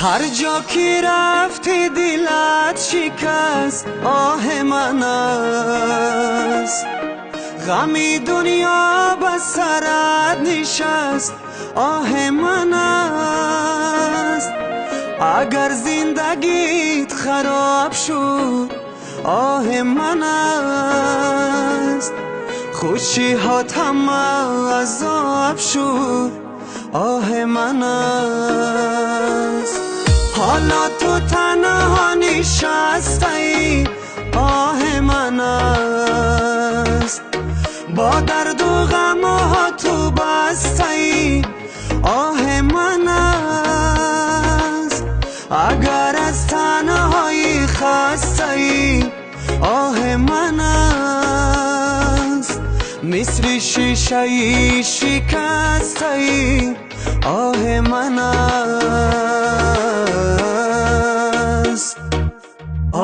Ҳар ҷо ки рафтӣ дилат шикаст, оҳи ман аст. Ғами дунё ба сарат нишаст, оҳи ман аст. Агар зиндагит хароб шуд, оҳи ман аст. Хушиҳот ҳама азоб шуд, оҳи ман аст. Ҳоло ту танҳо нишастаӣ, оҳи ман аст. Бо дарду ғамҳо ту бастаӣ, оҳи ман аст. Агар аз танҳоӣ хастаӣ, оҳи ман аст. Мисли шишаи шикастаӣ, оҳи ман аст.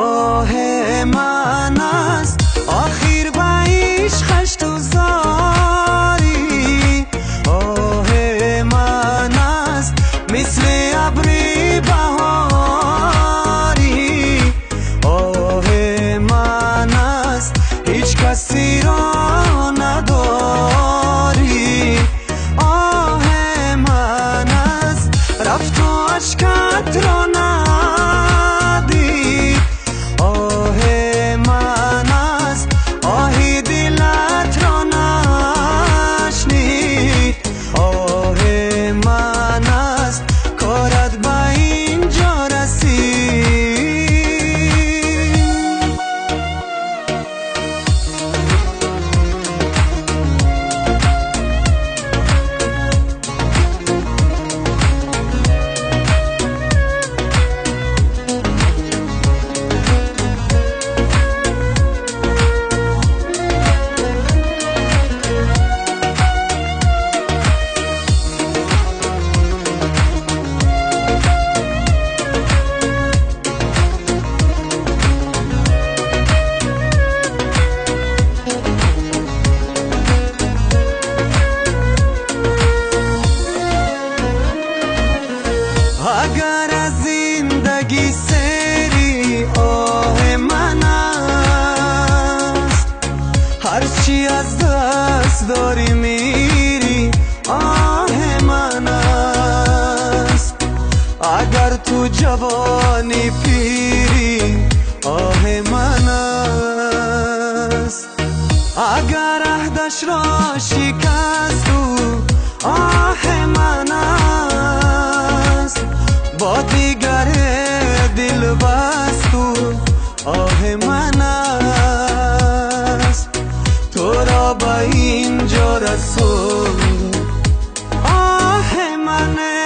Оҳи ман аст. Охир ба ишқаш ту зорӣ, оҳи ман аст. Мисли абри баҳорӣ, оҳи ман аст. Ҳеҷ касиро надорӣ, оҳи ман аст. Рафту ашкатро надид, оҳи ман аст. Оҳи дилатро нашнид, оҳи ман аст. Корат ба инҷо расид. Агар аз зиндагӣ сери, оҳи ман аст. Ҳарчи аз даст дорӣ мири, оҳи ман аст. Агар ту ҷавони пирӣ, оҳи ман аст. Агар аҳдашро шикасту, оҳи ман аст. Бо дигаре дил басту, оҳи ман аст. Туро ба инҷо расонд, оҳи мане.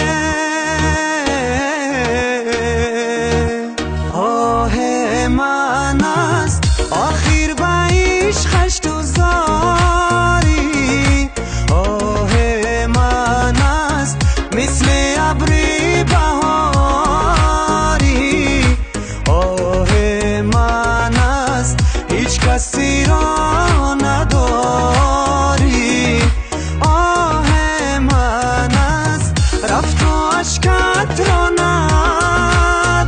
Оҳи ман аст. Охир ба ишқаш ту зорӣ, оҳи ман аст. Мисли абри баҳорӣ, оҳи ман аст. Ҳеҷ касиро надорӣ, оҳи ман аст. Рафту ашкатро надид,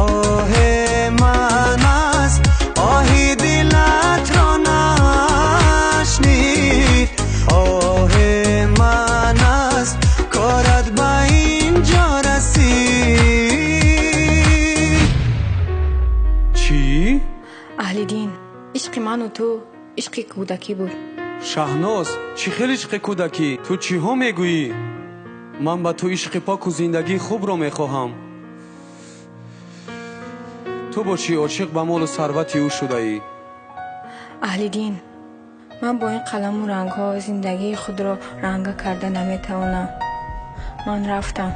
оҳи ман аст. Оҳи дилатро нашнид, оҳи ман аст. Корат ба инҷо расид. Чӣ? Аҳли дин, ишқи ману ту ишқи кӯдакӣ буд. Шаҳноз, чӣ хел ишқи кӯдакӣ? Ту чиҳо мегӯӣ? Ман ба ту ишқи поку зиндагии хубро мехоҳам. Ту бошӣ ошиқ ба молу сарвати ӯ шудаӣ. Аҳли дин, ман бо ин қаламу рангҳо зиндагии худро ранга карда наметавонам. Ман рафтам.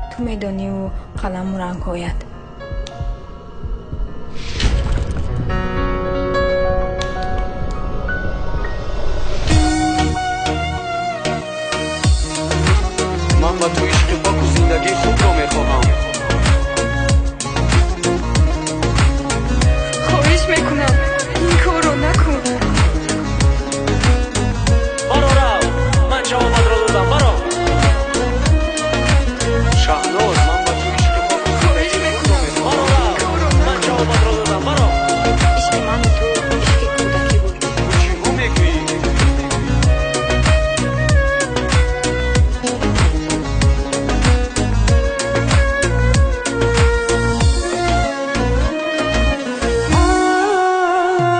Ту медониву қаламу рангҳоят. Ман ба ту ишқи поку зиндагии хуб